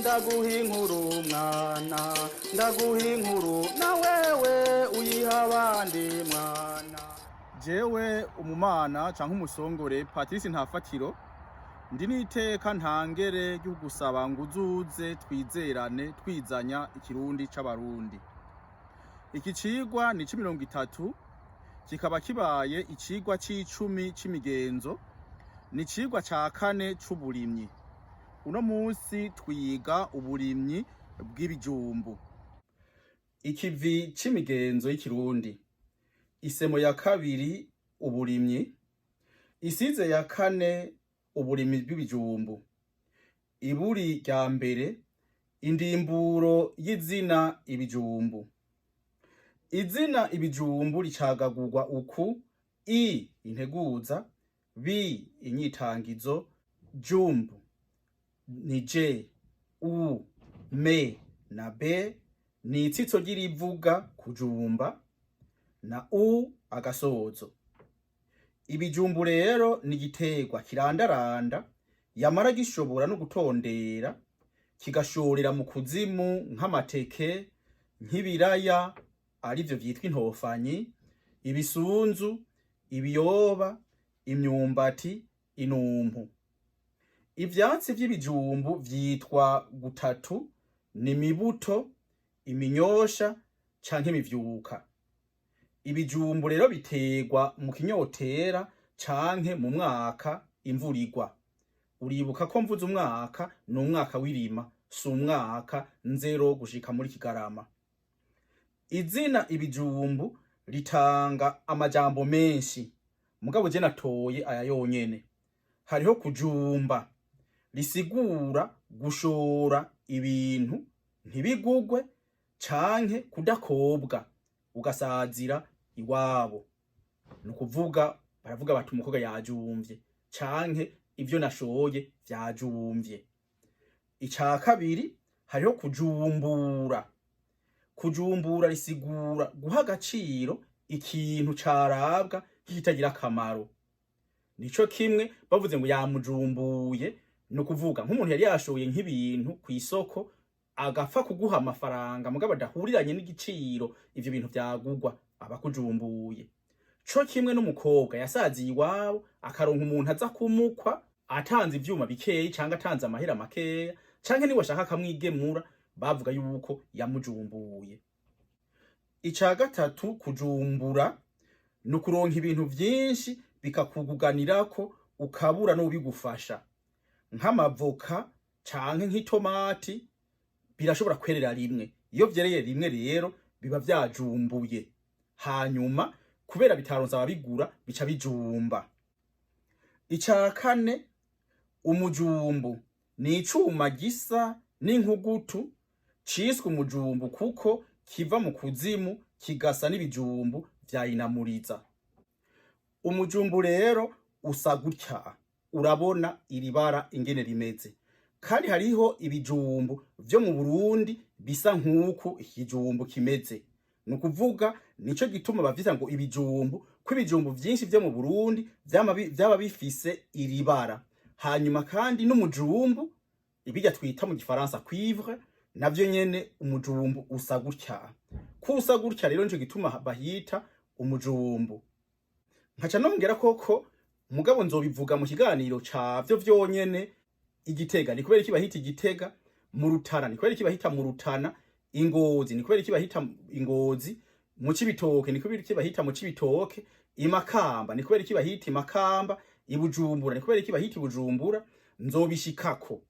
Ndaguha inkuru mwana, ndaguha inkuru na wewe uyiha abandi mwana. Jewe umumana canke umusongore Patrice Ntafatiro, ndi n'iteka ntangere ryo gusaba ngo uzuze twizerane twizanya ikirundi c'Abarundi. Iki cigwa ni c'30, kikaba kibaye icigwa c'10 c'imigenzo, ni icigwa ca kane c'uburimyi. Uno musi twiga uburimyi bw'ibijumbu. Ikivi c'imigenzo y'ikirundi, isemo ya kabiri, uburimyi, isize ya kane, uburimyi bw'ibijumbu, iburi rya mbere, indimburo y'izina ibijumbu. Izina ibijumbu ricagagurwa uku: i integuza, b inyitangizo, jumbu ni j, u, m na b ni itsitso ry'irivuga kujumba, na u agasozo. Ibijumbu rero ni igiterwa kirandaranda, yamara gishobora no gutondera kigashorera mu kuzimu nk'amateke, nk'ibiraya arivyo vyitwa intofanyi, ibisunzu, ibiyoba, imyumbati, inumpu. Ivyatsi vy'ibijumbu vyitwa gutatu: ni imibuto, iminyosha canke imivyuka. Ibijumbu rero biterwa mu kinyotera canke mu mwaka imvura igwa. Uribuka ko mvuze umwaka, ni umwaka w'irima, si umwaka nzero gushika muri Kigarama. Izina ibijumbu ritanga amajambo menshi, mugabo je natoye aya yonyene. Hariho kujumba, risigura gushora ibintu ntibigugwe canke kudakobwa ugasazira iwabo. Ni ukuvuga baravuga bati umukobwa yajumvye canke ivyo nashoye vyajumvye. Ica kabiri, hariho kujumbura. Kujumbura risigura guha agaciro ikintu carabwa nk'ikitagira akamaro. Nico kimwe bavuze ngo yamujumbuye, ni ukuvuga nk'umuntu yari yashoye nk'ibintu kw'isoko agapfa kuguha amafaranga mugabo adahuriranye n'igiciro ivyo bintu vyagugwa, aba akujumbuye. Co kimwe n'umukobwa yasaziye iwabo akaronka umuntu aza kumukwa atanze ivyuma bikeyi canke atanze amahera makeya canke niwe ashaka akamwigemura, bavuga yuko yamujumbuye. Ica gatatu, kujumbura ni ukuronka ibintu vyinshi bikakuguganirako ukabura n'uwubigufasha. Nk'amavoka canke nk'itomati birashobora kwerera rimwe. Iyo vyereye rimwe rero biba vyajumbuye. Hanyuma kubera bitaronse ababigura bica bijumba. Ica kane, umujumbu ni icuma gisa n'inkugutu ciswe umujumbu kuko kiva mu kuzimu kigasa n'ibijumbu vya inamuriza. Umujumbu rero usa gutya, urabona iri bara ingene rimeze. Kandi hariho ibijumbu vyo mu Burundi bisa nk'uku ikijumbu kimeze. Ni ukuvuga nico gituma bavyita ngo ibijumbu, ko ibijumbu vyinshi vyo mu Burundi vyaba bifise iri bara. Hanyuma kandi n'umujumbu, ibirya twita mu gifaransa cuivre, navyo nyene umujumbu usa gutya. Ko usa gutya rero nico gituma bahita umujumbu. Nkaca nongera koko, mugabo nzobivuga mu kiganiro cavyo vyonyene: Igitega ni kubera iki bahita Igitega, mu Rutana ni kubera iki bahita mu Rutana, Ingozi ni kubera iki bahita Ingozi, mu Cibitoke ni kubera iki bahita mu Cibitoke, Imakamba ni kubera iki bahita Imakamba, Ibujumbura ni kubera iki bahita Ibujumbura. Nzobishikako.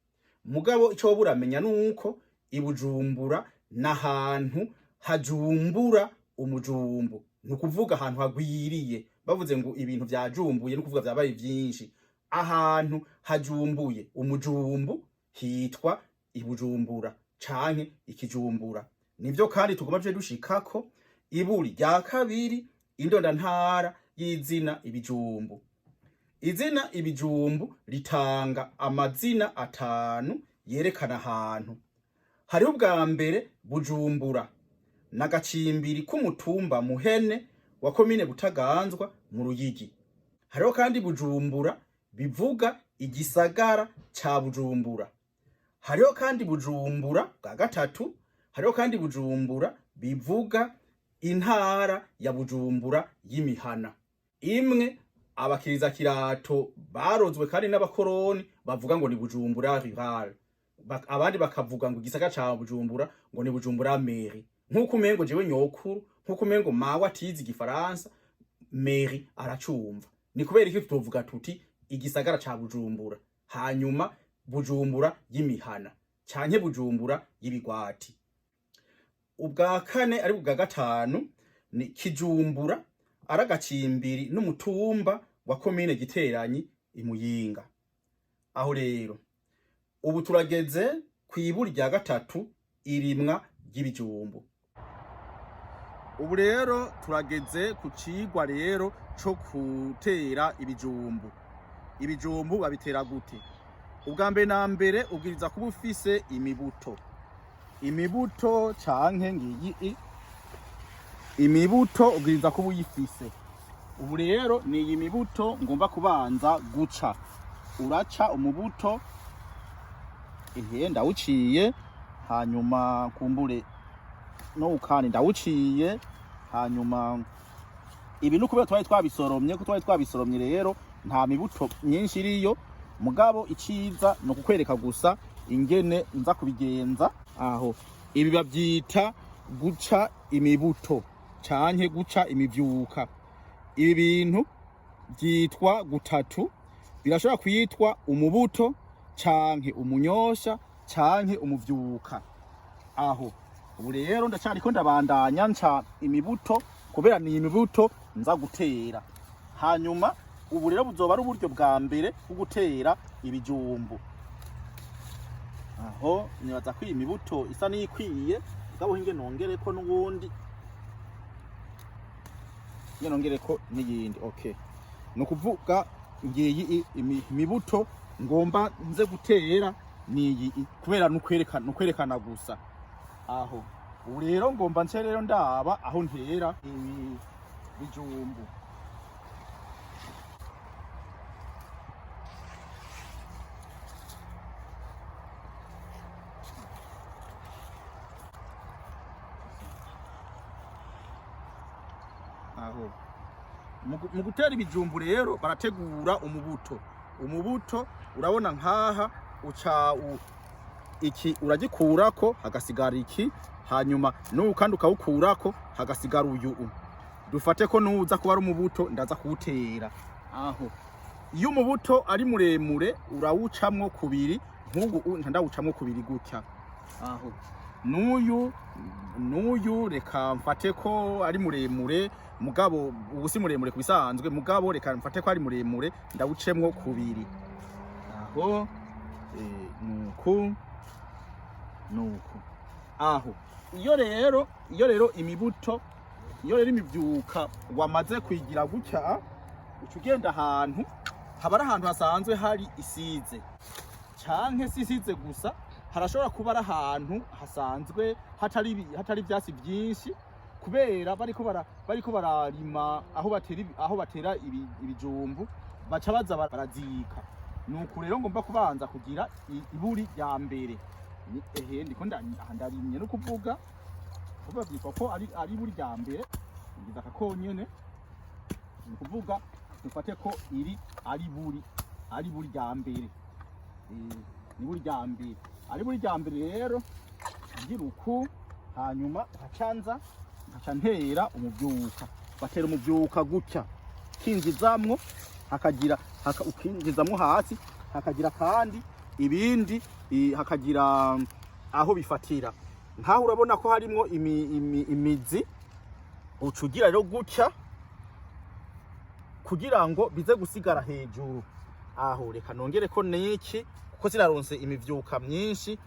Mugabo ico woba uramenya nuko Ibujumbura n'ahantu hajumbura umujumbu, ni ukuvuga ahantu hagwiriye. Bavuze ngo ibintu vyajumbuye, ni ukuvuga vyabaye vyinshi. Ahantu hajumbuye umujumbu hitwa Ibujumbura canke Ikijumbura. Nivyo kandi tugomba tuje dushikako. Iburi rya kabiri, indondantara y'izina ibijumbu. Izina ibijumbu ritanga amazina atanu yerekana ahantu. Hariho ubwa mbere Bujumbura, n'agacimbiri k'umutumba Muhene wa komine Butaganzwa mu Ruyigi. Hariho kandi Bujumbura bivuga igisagara ca Bujumbura. Hariho kandi Bujumbura bwa gatatu, hariho kandi Bujumbura bivuga intara ya Bujumbura y'imihana imwe abakiriza kirato barozwe kandi n'abakoroni bavuga ngo ni Bujumbura rural. Abandi bakavuga ngo igisagara ca Bujumbura ngo ni Bujumbura mairie, nk'uko umengo jewe nyokuru, nk'uko umengo mawe atize igifaransa, mairie aracumva. Ni kubera iki tutovuga tuti igisagara ca Bujumbura, hanyuma Bujumbura y'imihana canke Bujumbura y'ibigwati? Ubwa kane ari ubwa gatanu ni Kijumbura, ari agacimbiri n'umutumba wa komine Giteranyi imuyinga. Aho rero ubu turageze kw'iburi rya gatatu, irimwa ry'ibijumbu. Ubu rero turageze ku cigwa rero co gutera ibijumbu. Ibijumbu babitera gute? Ubwa mbere na mbere ubwiriza kuba ufise imibuto, imibuto canke ngiyi imibuto ubwiriza kuba uyifise. Ubu rero ni iyi mibuto ngomba kubanza guca. Uraca umubuto, ehe, ndawuciye, hanyuma kumbure no kandi ndawuciye. Hanyuma ibi ni ukubera twari twabisoromye, ko twari twabisoromye rero nta mibuto myinshi iriyo. Mugabo iciza ni ukukwereka gusa ingene nza kubigenza. Aho ibi bavyita guca imibuto canke guca imivyuka. Ibi bintu vyitwa gutatu, birashobora kwitwa umubuto canke umunyosha canke umuvyuka. Aho ubu rero ndacariko ndabandanya nca imibuto, kubera ni imibuto nza gutera. Hanyuma ubu rero buzoba ari uburyo bwa mbere bwo gutera ibijumbu. Aho nibaza ko iyi mibuto isa n'iyikwiye, mugabo hinge nongereko n'ubundi, hinge nongereko n'iyindi. Okay, ni ukuvuga ngiyi imibuto ngomba nze gutera niyi, kubera nukwerekana gusa. Aho ubu rero ngomba nce rero ndaba aho ntera ibi bijumbu. Aho mu gutera ibijumbu rero barategura umubuto. Umubuto urabona nkaha uca iki uragikurako hagasigara iki, hanyuma n'ubu kandi ukawukurako hagasigara uyu. Dufate ko nuza kuba ari umubuto ndaza kuwutera. Aho iyo umubuto ari muremure urawucamwo kubiri, nk'ubu nca ndawucamwo kubiri gutya. Aho n'uyu reka mfate ko ari muremure, mugabo ubu si muremure ku bisanzwe, mugabo reka mfate ko ari muremure ndawucemwo kubiri. Aho nuku nuku. Aho iyo rero imibuto, iyo rero imivyuka wamaze kuyigira gutya, uca ugenda ahantu haba ari ahantu hasanzwe hari isize, canke si isize gusa, harashobora kuba ari ahantu hasanzwe hatari ivyatsi vyinshi, kubera bariko bararima aho batera ibijumbu baca baza barazika. Nuko rero ngomba kubanza kugira iburi rya mbere. Ehe, ndiko aha ndarimye, no kuvuga kuvuga byitwa ko ari iburi rya mbere. Ngize aka konyene, ni ukuvuga dufate ko iri ari buri rya mbere. Ni buri rya mbere, ari buri rya mbere rero ngira uku, hanyuma nkacanza nkaca ntera umuvyuka. Batera umuvyuka gutya, kinjizamwo hakagira ukinjizamwo hasi hakagira kandi ibindi hakagira aho bifatira. Nkaho urabona ko harimwo imizi, uca ugira rero gutya kugira ngo bize gusigara hejuru. Aho reka nongere ko niki, kuko sinaronse imivyuka myinshi,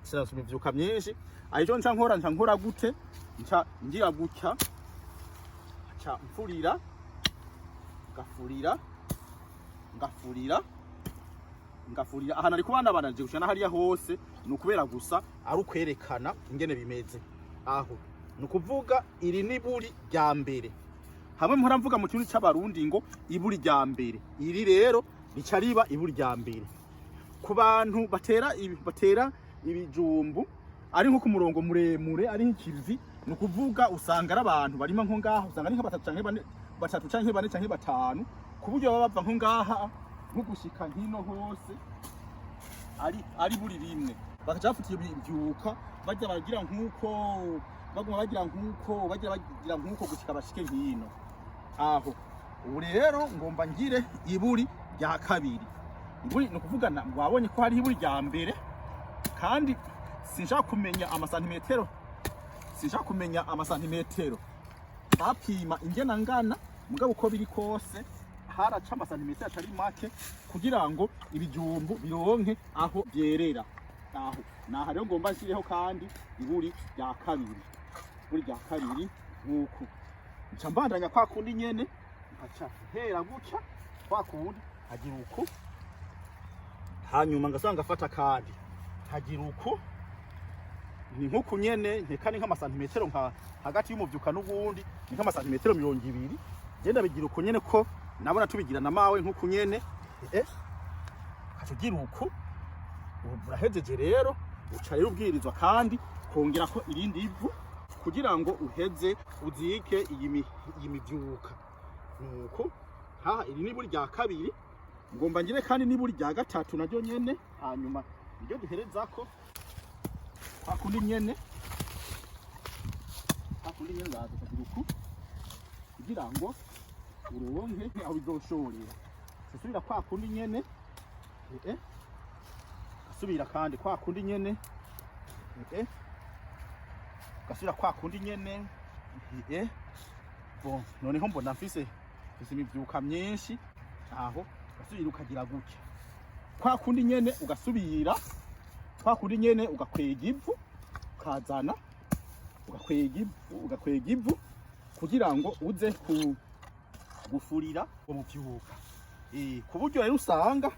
sinaronse imivyuka myinshi. Aho nca nkora gute? Nca ngira gutya, nca mfurira, ngafurira, ngafurira, ngafurira. Ahantu ariko banabananje gushana hariya hose ni ukubera gusa ari ukwerekana ingene bimeze. Aho ni ukuvuga iri ni buri rya mbere, hamwe mpora mvuga mu kirundi c'Abarundi ngo iburi rya mbere. Iri rero rica riba iburi rya mbere. Ku bantu batera ibijumbu ari nko ku murongo muremure, ari nk'ikivi, ni ukuvuga usanga ari abantu barima nko ngaha, usanga ari nka batatu canke bane, batatu canke bane canke batanu, ku buryo baba bava nko ngaha nko gushika nkino hose ari buri rimwe, bakaca bafata iyo mivyuka, bajya baragira nk'uko baguma bagira nk'uko bagira bagira nk'uko gushika bashike nkino aho. Ubu rero ngomba ngire iburi rya kabiri. Iburi ni ukuvuga wabonye ko hariho iburi rya mbere, kandi sinshaka kumenya amasantimetero, sinshaka kumenya amasantimetero bapima ingena ngana, mugabo uko biri kose haraca amasantimetero atari make kugira ngo ibijumbu bironke aho byerera. Aho naha rero ngomba nshyireho kandi iburi rya kabiri, iburi rya kabiri nk'uku. Nca mbandanya kwa kundi nyene, nkaca ntera gutya kwa kundi, nkagira uku, hanyuma ngasanga ngafata kandi nkagira uku. Ni nk'uku nyene, nkeka ni nk'amasantimetero nka hagati y'umuvyuka n'uwundi ni nk'amasantimetero 20. Genda bigira uku nyene, ko nabona tubigira na mawe nk'uku nyene. Ukaca ugira uku. Ubu urahejeje rero, uca rero ubwirizwa kandi kongerako irindi ivu kugira ngo uheze uzike iyi mivyuka. Nuko ha iri ni iburi rya kabiri, ngomba ngire kandi n'iburi rya gatatu naryo nyene, hanyuma niryo duherezako kwa kundi nyene, kwa kundi nyene. Uraza ukagira uku kugira ngo uronke aho bizoshorera. Usubira kwa kundi nyene, gasubira kandi kwa kundi nyene, gasubira kwa kundi nyene. Bon, noneho mbona mfise imivyuka myinshi aho. Ugasubira ukagira gutya kwa kundi nyene, ugasubira kwa kundi nyene, ugakwega ivu, ukazana ugakwega ivu, ugakwega ivu kugira ngo uze ku gufurira umuvyuka. Ku buryo rero usanga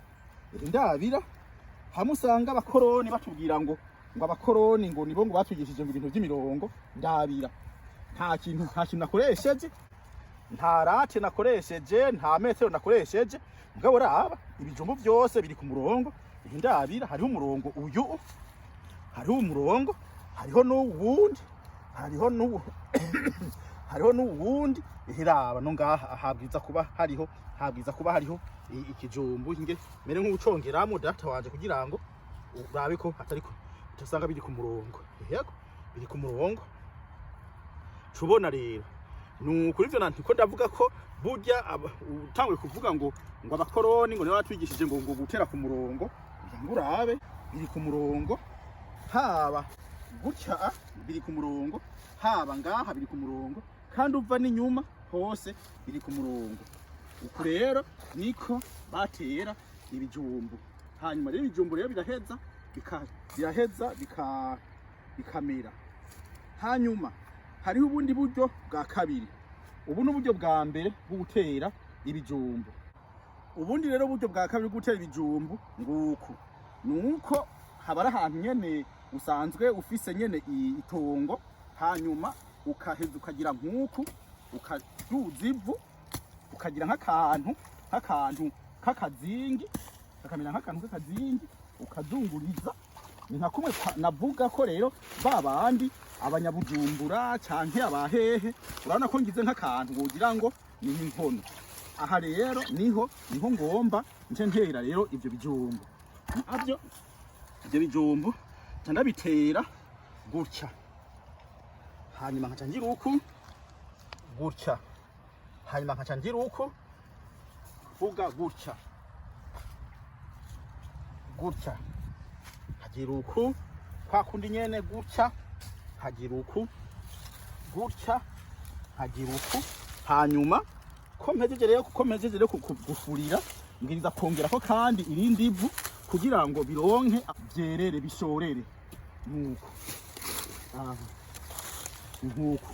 ndabira hamwe usanga abakoroni batubwira ngo abakoroni ngo nibo ngo batwigishije ngo ibintu by'imirongo. Ndabira nta kintu nakoresheje, nta rate nakoresheje, nta metero nakoresheje, mugabo raba ibijumbu byose biri ku murongo. Ndabira hariho umurongo uyu, hariho umurongo, hariho n'uwundi, hariho n'uwundi. Iraba no ngaha habwiza kuba hariho ikijumbu. Nge mere nk'ucongeramo data wanje kugira ngo urabe ko atariko utasanga biri ku murongo. Yego, biri ku murongo. Cubona rero nukuri ivyo nantiko ndavuga ko burya utanguye kuvuga ngo abakoroni ngo nibo batwigishije ngo gutera ku murongo, kugira ngo urabe biri ku murongo, haba gutya biri ku murongo, haba ngaha biri ku murongo, kandi uva n'inyuma hose biri ku murongo. Uku rero niko batera ibijumbu. Hanyuma rero ibijumbu rero biraheza bikamera. Hanyuma hariho ubundi buryo bwa kabiri. Ubu ni uburyo bwa mbere bwo gutera ibijumbu. Ubundi rero buryo bwa kabiri bwo gutera ibijumbu nguku: nuko haba ari ahantu nyene usanzwe ufise nyene itongo, hanyuma ukaheza ukagira nk'uku, ukaduza ivu, ukagira nk'akantu k'akazingi, kakamera nk'akantu k'akazingi, ukazunguriza. Ni nka kumwe navuga ko rero ba bandi abanyabujumbura canke abahehe, urabona ko ngize nk'akantu wogira ngo ni nk'inkono. Aha rero niho ngomba nce ntera rero ivyo bijumbu. Navyo ivyo bijumbu nca ndabitera gutya, hanyuma nkaca ngira uku gutya, hanyuma nkaca ngira uku, vuga gutya gutya, nkagira uku kwa kundi nyene gutya, nkagira uku gutya, nkagira uku. Hanyuma ko mpejeje rero gufurira, mbwiriza kongerako kandi irindi ivu kugira ngo bironke vyerere, bishorere. Nuko aha nkuko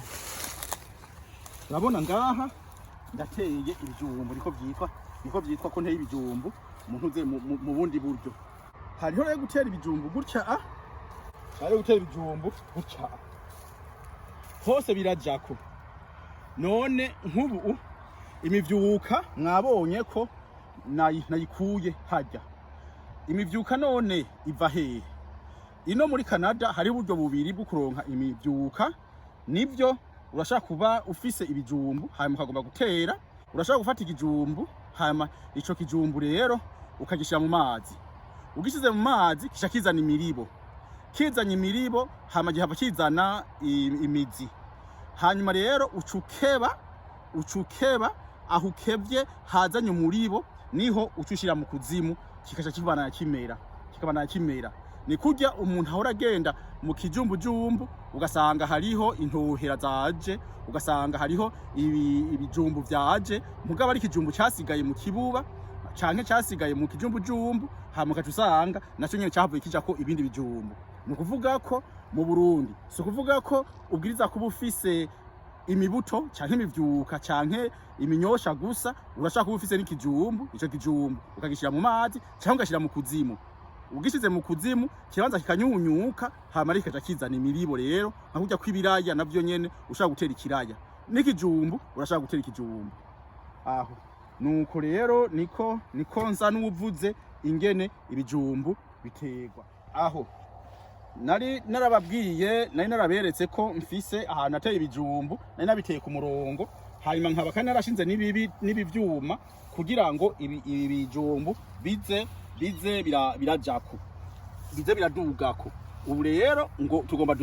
urabona ngaha ndateye ibijumbu, niko vyitwa ko nteye ibijumbu umuntu uze mu bundi buryo. Hariho rero gutera ibijumbu gutya, hariho gutera ibijumbu gutya, hose birajako. None nk'ubu imivyuka mwabonye ko nayikuye hajya. Imivyuka none iva hehe? Ino muri Canada hari uburyo bubiri bwo kuronka imivyuka. Nivyo, urashaka kuba ufise ibijumbu, hanyuma ukagomba gutera. Urashaka gufata ikijumbu, hanyuma ico kijumbu rero ukagishira mu mazi. Ugishize mu mazi, kica kizana imiribo. Kizanye imiribo, hama gihava kizana imizi. Hanyuma rero ucukeba aho ukevye hazanye umuribo, niho uca ushira mu kuzimu, kikaca kibana kimera, kikabana kimera. Ni kurya umuntu ahora agenda mu kijumbujumbu, ugasanga hariho intohera zaje, ugasanga hariho ibijumbu vyaje, mugabo ari ikijumbu casigaye mu kibuba canke casigaye mu kijumbujumbu, hama ugaca usanga naco nyene cahavuye kijako ibindi bijumbu. Ni ukuvuga ko mu Burundi, si ukuvuga ko ubwiriza kuba ufise imibuto canke imivyuka canke iminyosha gusa. Urashaka kuba ufise n'ikijumbu, ico kijumbu ukagishira mu mazi canke ugashira mu kuzimu. Ugishize mu kuzimu, kibanza kikanyunyuka, hama rero kikaca kizana imiribo. Rero nka kurya kw'ibiraya, navyo nyene ushaka gutera ikiraya n'ikijumbu, urashaka gutera ikijumbu aho. Nuko rero niko nza n'uvuze ingene ibijumbu biterwa. Aho nari narababwiye, nari naraberetse ko mfise ahantu nateye ibijumbu, nari nabiteye ku murongo, hanyuma nkaba kandi narashinze n'ibibi n'ibi vyuma kugira ngo ibi bijumbu bize birajako, bize biradugako. Ubu rero ngo tugomba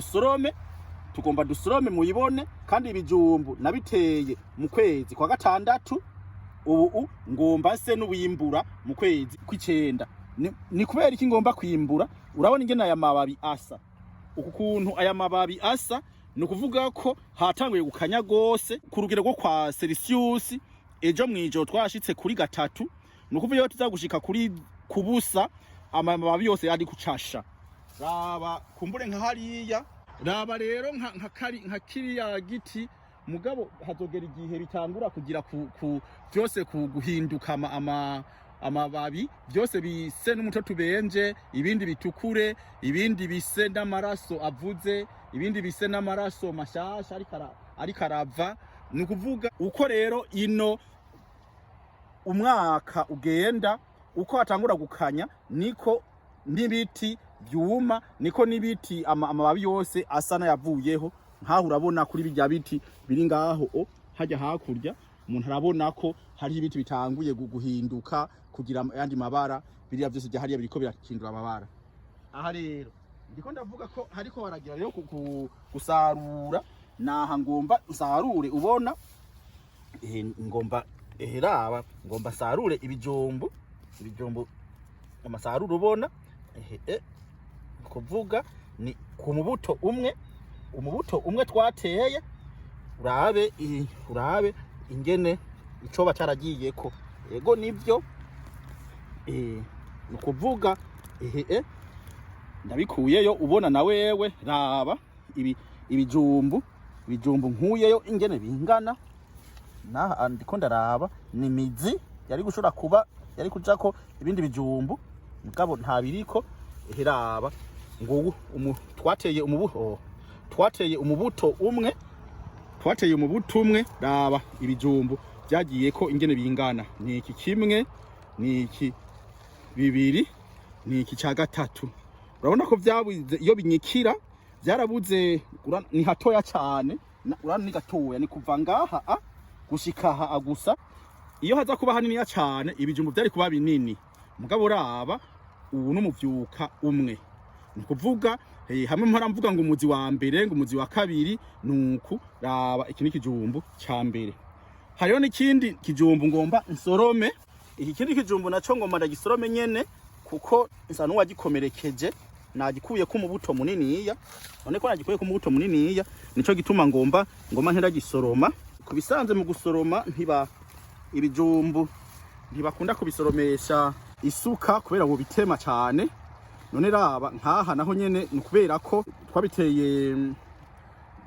dusorome muyibone. Kandi ibijumbu nabiteye mu kwezi kwa gatandatu, ubu ngomba se n'uwimbura mu kwezi kw'icenda. Ni kubera iki ngomba kwimbura? Urabona ingene aya mababi asa, uku kuntu aya mababi asa, ni ukuvuga ko hatanguye gukanya gose ku rugero rwo kwa Celsius. Ejo mwijoro twashitse kuri 3. Ni ukuvuga iyo tuza gushika kuri kubusa, amababi yose ari kucasha. Raba kumbure nka hariya, raba rero nka kiriya giti. Mugabo hazogera igihe bitangura kugira ku vyose ku guhinduka amababi byose bise n'umutoto ubenje, ibindi bitukure, ibindi bise n'amaraso avuze, ibindi bise n'amaraso mashasha ariko arava. Ni ukuvuga uko rero ino umwaka ugenda, uko hatangura gukanya, niko n'ibiti byuma, niko n'ibiti amababi yose asa n'ayavuyeho. Nkaho urabona kuri bijya biti biri ngaho o hajya hakurya, umuntu arabona ko hariho ibiti bitanguye guhinduka kugira ayandi mabara. Biriya byose bya hariya biriko birahindura amabara. Aha rero ndiko ndavuga ko hariko haragira rero gusarura. Naha ngomba nsarure, ubona ngomba raba, ngomba nsarure ibijumbu amasaruro ubona. Kuvuga ni ku mubuto umwe, umubuto umwe twateye. Urabe ingene icoba caragiyeko. Ego nivyo, ni ukuvuga ndabikuyeyo, ubona na wewe. Raba ibi ibijumbu nkuyeyo ingene bingana. Naha ndiko ndaraba ni imizi yari gushobora kuba yari kujako ibindi bijumbu, mugabo nta biriko. Raba ngubu twateye umubu, oh, twateye umubuto umwe, twateye umubuto umwe. Raba ibijumbu byagiyeko ingene bingana. Ni iki kimwe, ni iki bibiri, ni iki cya gatatu. Urabona ko byabuze iyo binyikira, byarabuze. Ni hatoya cyane, urabona ni gatoya, ni kuva ngaha a gushika aha gusa. Iyo haza kuba haniniya cyane, ibijumbu byari kuba binini. Mugabo uraba ubu n'umuvyuka umwe. Ni ukuvuga hamwe mpora mvuga ngo umuzi wa mbere, ngo umuzi wa kabiri, nuku. Raba, iki ni ikijumbu ca mbere. Hariho n'ikindi kijumbu ngomba nsorome. Iki kindi kijumbu naco ngomba ndagisorome nyene, kuko nsa n'uwagikomerekeje, nagikuye ko umubuto muniniya. None ko nagikuye ko umubuto muniniya, nico gituma ngomba ntiragisoroma. Ku bisanzwe mu gusoroma, ntiba ibijumbu ntibakunda kubisoromesha isuka kubera bitema cyane. None raba nkaha naho nyene ni ukubera ko twabiteye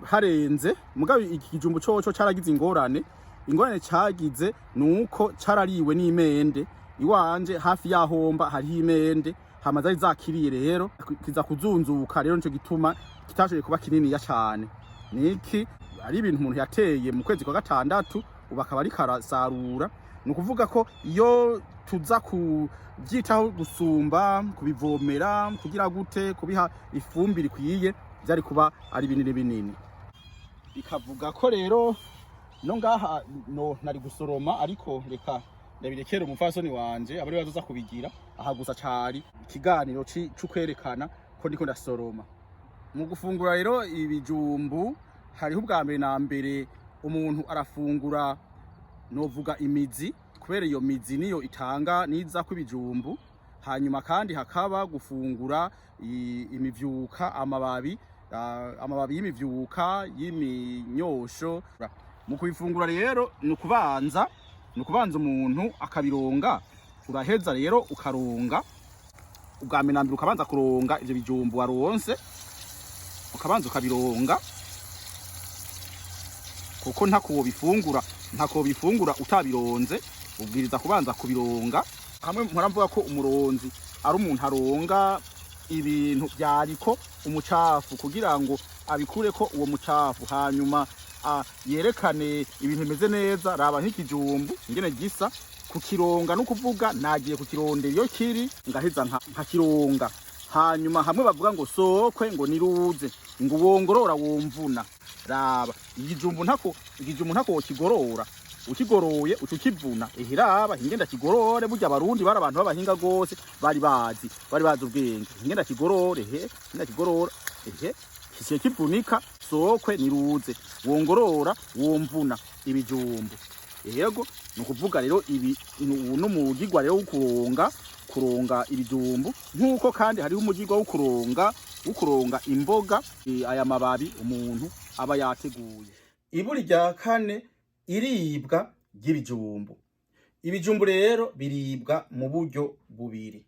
harenze. Mugabo iki kijumbu coco caragize ingorane. Ingorane cagize nuko carariwe n'imende. Iwanje hafi yahomba hariho imende, hama zari zakiriye, rero kiza kuzunzuka. Rero nico gituma kitashoboye kuba kininiya cane. Niki ari ibintu umuntu yateye mu kwezi kwa gatandatu, ubu akaba ariko arasarura. Ni ukuvuga ko iyo tuza kubyitaho gusumba, kubivomera, kugira gute, kubiha ifumbire ikwiye, byari kuba ari binini binini. Bikavuga ko rero no ngaha no nari gusoroma, ariko reka ndabirekere umupfasoni wanje abari bazoza kubigira. Aha gusa cari ikiganiro c'ukwerekana ko ndiko ndasoroma. Mu gufungura rero ibijumbu, hariho ubwa mbere na mbere umuntu arafungura, novuga imizi, kubera iyo mizi niyo itanga niza kw'ibijumbu. Hanyuma kandi hakaba gufungura imivyuka, amababi, amababi y'imivyuka y'iminyosho. Mu kubifungura rero ni ukubanza umuntu akabironga. Uraheza rero ukaronga ubwa mbere na mbere, ukabanza kuronga ivyo bijumbu waronse, ukabanza ukabironga, kuko ntako bifungura utabironze. Ubwiriza kubanza kubironga. Hamwe mpora mvuga ko umuronzi ari umuntu aronga ibintu vyariko umucafu kugira ngo abikureko uwo mucafu, hanyuma yerekane ibintu bimeze neza. Raba nk'ikijumbu ingene gisa. Kukironga no kuvuga nagiye kukirondera iyo kiri, ngaheza nkakironga. Hanyuma hamwe bavuga ngo sokwe ngo niruze ngo wongorora wumvuna. Raba igijumbu ntako wokigorora, ukigoroye uca ukivuna. Ehiraba ingenda kigorore. Burya Abarundi bari abantu b'abahinga gose, bari bazi ubwenge. Ingenda kigorore, he ingenda kigorora, ehe kisiye kivunika. Sokwe niruze wongorora wumvuna ibijumbu. Yego, ni ukuvuga rero ibi n'umugigwa rero wo kuronga ibijumbu, nk'uko kandi hariho umugigwa wo kuronga imboga, aya mababi umuntu aba yateguye. Iburi rya kane, iribwa ry'ibijumbu. Ibijumbu rero biribwa mu buryo bubiri.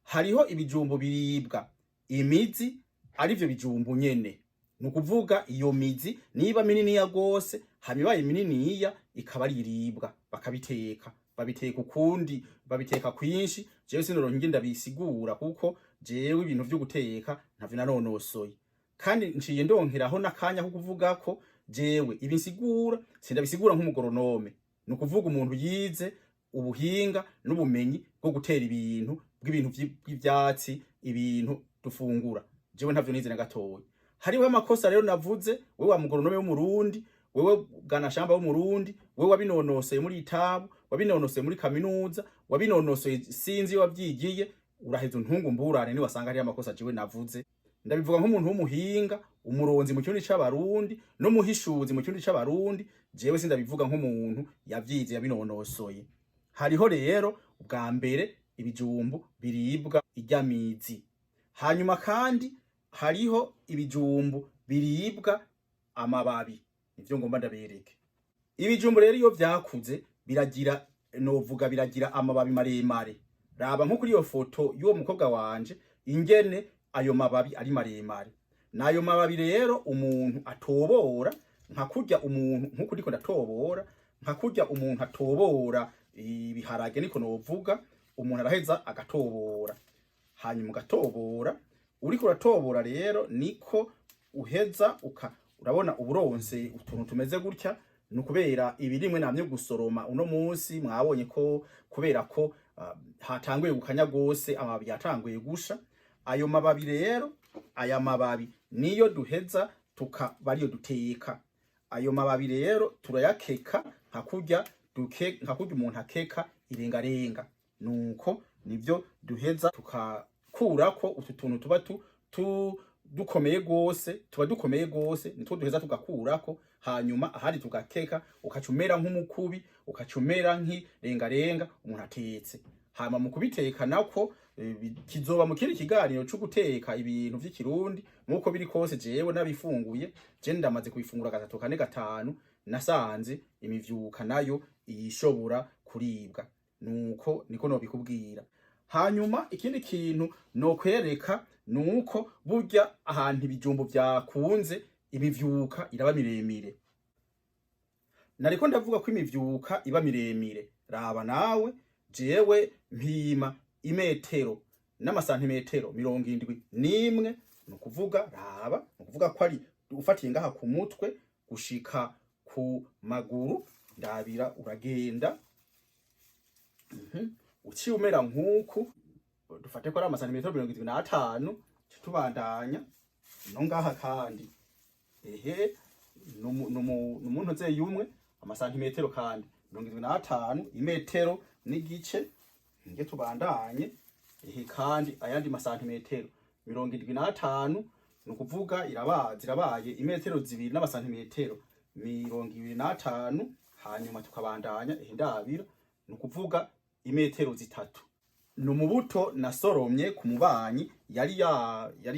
Hariho ibijumbu biribwa imizi, arivyo bijumbu nyene. Ni ukuvuga iyo mizi niba mininiya gose, hama ibaye mininiya ikaba ari iribwa, bakabiteka, babiteka ukundi, babiteka kwinshi. Jewe sinoronka ingene ndabisigura, kuko jewe ibintu vyo guteka ntavyo nanonosoye. Kandi nciye ndonkeraho n'akanya ko kuvuga ko jewe ibi nsigura sindabisigura nk'umugoronome, ni ukuvuga umuntu yize ubuhinga n'ubumenyi bwo gutera ibintu bw'ibintu bw'ivyatsi, ibintu dufungura. Jewe ntavyo nize na gatoya. Hariho amakosa rero navuze. Wewe wa mugoronome w'Umurundi, wewe bwanashamba w'Umurundi, wewe wabinonoseye muri itabu, wabinonoseye muri kaminuza, wabinonoseye sinzi iyo wavyigiye, uraheza untunga mburane niwasanga hariho amakosa jewe navuze. Ndabivuga nk'umuntu w'umuhinga, umuronzi mu kirundi c'Abarundi n'umuhishuzi mu kirundi c'Abarundi. Jewe sindabivuga nk'umuntu yavyize, yabinonosoye. Hariho rero ubwa mbere ibijumbu biribwa iryamizi, hanyuma kandi hariho ibijumbu biribwa amababi. Nivyo ngomba ndabereke. Ibijumbu rero iyo vyakuze biragira, novuga biragira amababi maremare. Raba nko kuri iyo foto y'uwo mukobwa wanje ingene ayo mababi ari maremare. N'ayo mababi rero umuntu atobora nka kurya umuntu, nkuko ndiko ndatobora, nka kurya umuntu atobora ibiharage, niko novuga. Umuntu araheza agatobora, hanyuma ugatobora. Uriko uratobora rero niko uheza uka urabona uburonse utuntu tumeze gutya. Ni ukubera ibirimwe namye gusoroma uno munsi, mwabonye ko kubera ko hatanguye gukanya gose, amababi yatanguye gusha. Ayo mababi rero, aya mababi niyo duheza tukaba ariyo duteka. Ayo mababi rero turayakeka nka kurya duke, nka kurya umuntu akeka irengarenga. Nuko nivyo duheza tukakurako utu tuntu tuba tu dukomeye gose, tuba dukomeye gose, nitwo duheza tugakurako, hanyuma ahandi tugakeka, ukaca umera nk'umukubi, ukaca umera nk'irengarenga umuntu atetse. Hama mu kubiteka nako kizoba mu kindi kiganiro co guteka ibintu vy'Ikirundi. Nkuko biri kose jewe nabifunguye, je ndamaze kubifungura gatatu, kane, gatanu, nasanze imivyuka nayo ishobora kuribwa. Nuko niko nobikubwira. Hanyuma ikindi kintu nokwereka nuko burya ahantu ibijumbu vyakunze, imivyuka iraba miremire. Nariko ndavuga ko imivyuka iba miremire. Raba nawe, jewe mpima imetero n'amasantimetero 71. Ni ukuvuga, raba, ni ukuvuga ko ari ufatiye ngaha ku mutwe gushika ku maguru. Ndabira uragenda. Uciye umera nk'uku, dufate ko ari amasantimetero 75, tubandanya no ngaha kandi, ehe, numuntu nzeye umwe, amasantimetero kandi 75, imetero n'igice. Nge tubandanye, ehe, kandi ayandi masantimetero 75, ni ukuvuga zirabaye imetero 2 n'amasantimetero 25. Hanyuma tukabandanya, ehe, ndabira, ni ukuvuga imetero 3. Ni umubuto nasoromye ku mubanyi yari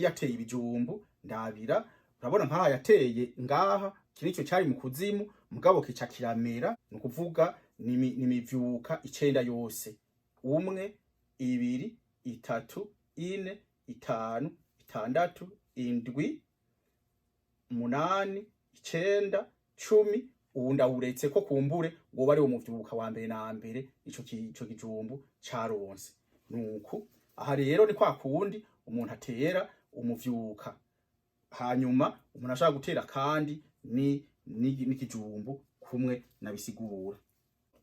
yateye ibijumbu. Ndabira, urabona nkaha yateye ngaha, iki nico cari mu kuzimu, mugabo kica kiramera. Ni ukuvuga ni imivyuka 9 yose: 1, 2, 3, 4, 5, 6, 7, 8, 9, 10. Ubu ndawuretse ko kumbure woba ari wo muvyuka wa mbere na mbere ico kijumbu caronse. Nuku aha rero ni kwa kundi umuntu atera umuvyuka, hanyuma umuntu ashaka gutera kandi ni n'ikijumbu kumwe nabisigura.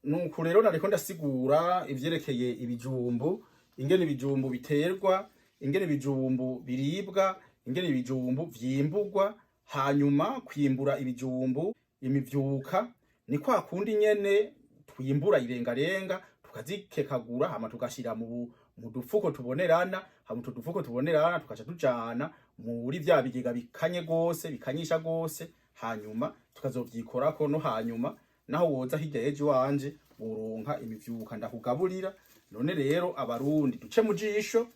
Nuku rero nariko ndasigura ivyerekeye ibijumbu, ingene ibijumbu biterwa, ingene ibijumbu biribwa, ingene ibijumbu vyimburwa. Hanyuma kwimbura ibijumbu, imivyuka ni kwa kundi nyene twimbura irengarenga, tukazikekagura, hama tugashira mu dufuko tubonerana. Hama utu dufuko tubonerana tukaca tujana muri vya bigega bikanye gose, bikanyisha gose, hanyuma tukazovyikorako no hanyuma. Naho woza hirya y'ejo wanje, woronka imivyuka ndakugaburira. None rero abarundi duce mu jisho,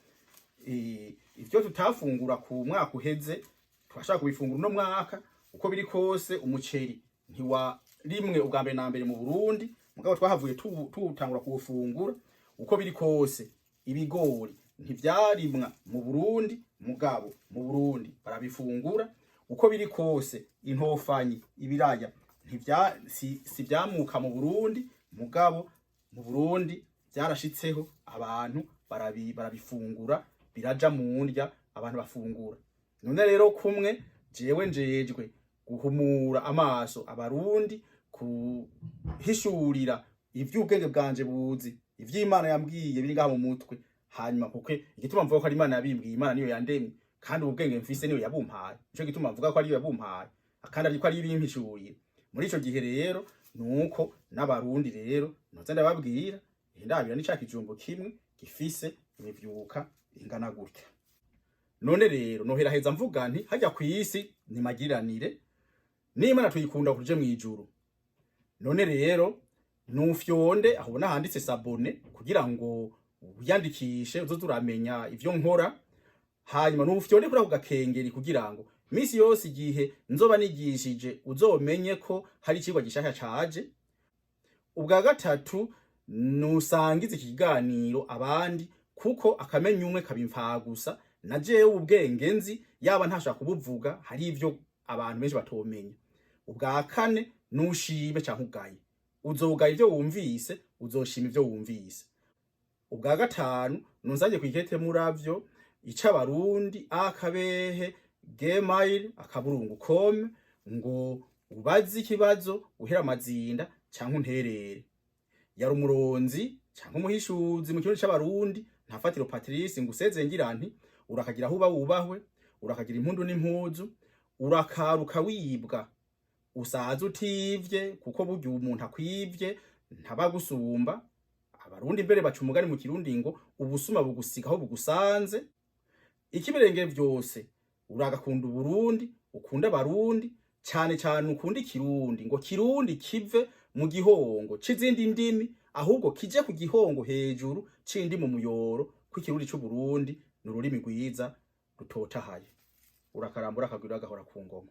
ivyo tutafungura ku mwaka uheze turashaka kubifungura uno mwaka. Uko biri kose umuceri ntiwarimwe ubwa mbere na mbere mu Burundi, mugabo twahavuye tuwutangura kuwufungura. Uko biri kose ibigori ntivyarimwa mu Burundi, mugabo mu Burundi barabifungura. Uko biri kose intofanyi, ibiraya ntivya si vyamuka mu Burundi, mugabo mu Burundi vyarashitseho, abantu barabifungura, biraja mu ndya abantu bafungura. None rero kumwe jewe njejwe guhumura amaso abarundi, kuhishurira ivy'ubwenge bwanje buzi, ivy'Imana yambwiye biri ngaha mu mutwe. Hanyuma kuko igituma mvuga ko ari Imana yabimbwiye, Imana niyo yandemye, kandi ubwenge mfise niyo yabumpaye, nico gituma mvuga ko ariyo yabumpaye kandi ariko ari ibimpishuriye. Muri ico gihe rero nuko n'abarundi rero noza ndababwira, ndabira ni ca kijumbu kimwe gifise imivyuka ingana gutya. None rero noheraheza mvuga nti hajya kw'isi ni magiranire n'Imana tuyikunda kuje mw'ijuru. None rero nufyonde aho ubona handitse s'abonner kugira ngo wiyandikishe, uzoze uramenya ivyo nkora. Hanyuma nufyonde kuri ako gakengeri kugira ngo misi yose igihe nzoba nigishije uzomenye ko hari icigwa gishasha caje. Ubwa gatatu, nusangize iki kiganiro abandi, kuko akamenya umwe kabimfagusa. Na jewe ubwenge nzi yaba ntashaka kubuvuga, hari ivyo abantu benshi batomenya. Ubwa kane, nushime canke ugaye, uzogaye ivyo wumvise, uzoshima ivyo wumvise. Ubwa gatanu, nunsange kwikete muravyo ica abarundi akabehe gmail.com ngo ubaze ikibazo, uhera amazinda canke unterere. Yari umuronzi canke umuhishuzi mu kirundi c'abarundi, Ntafatiro Patrice. Nguseze ngira nti urakagira aho uba wubahwe, urakagira impundu n'impuzu, urakaruka wibwa, usaza utivye, kuko burya umuntu akwivye ntabagusumba. Abarundi mbere baca umugani mu kirundi ngo ubusuma bugusiga aho bugusanze. Ikibirenge vyose, uragakunda Uburundi, ukunda abarundi, cane cane ukunda ikirundi, ngo kirundi kive mu gihongo c'izindi ndimi, ahubwo kije ku gihongo hejuru c'indi mu muyoro, ko ikirundi c'Uburundi ni ururimi rwiza rutotahaye. Urakarambura akagwira agahora ku ngoma.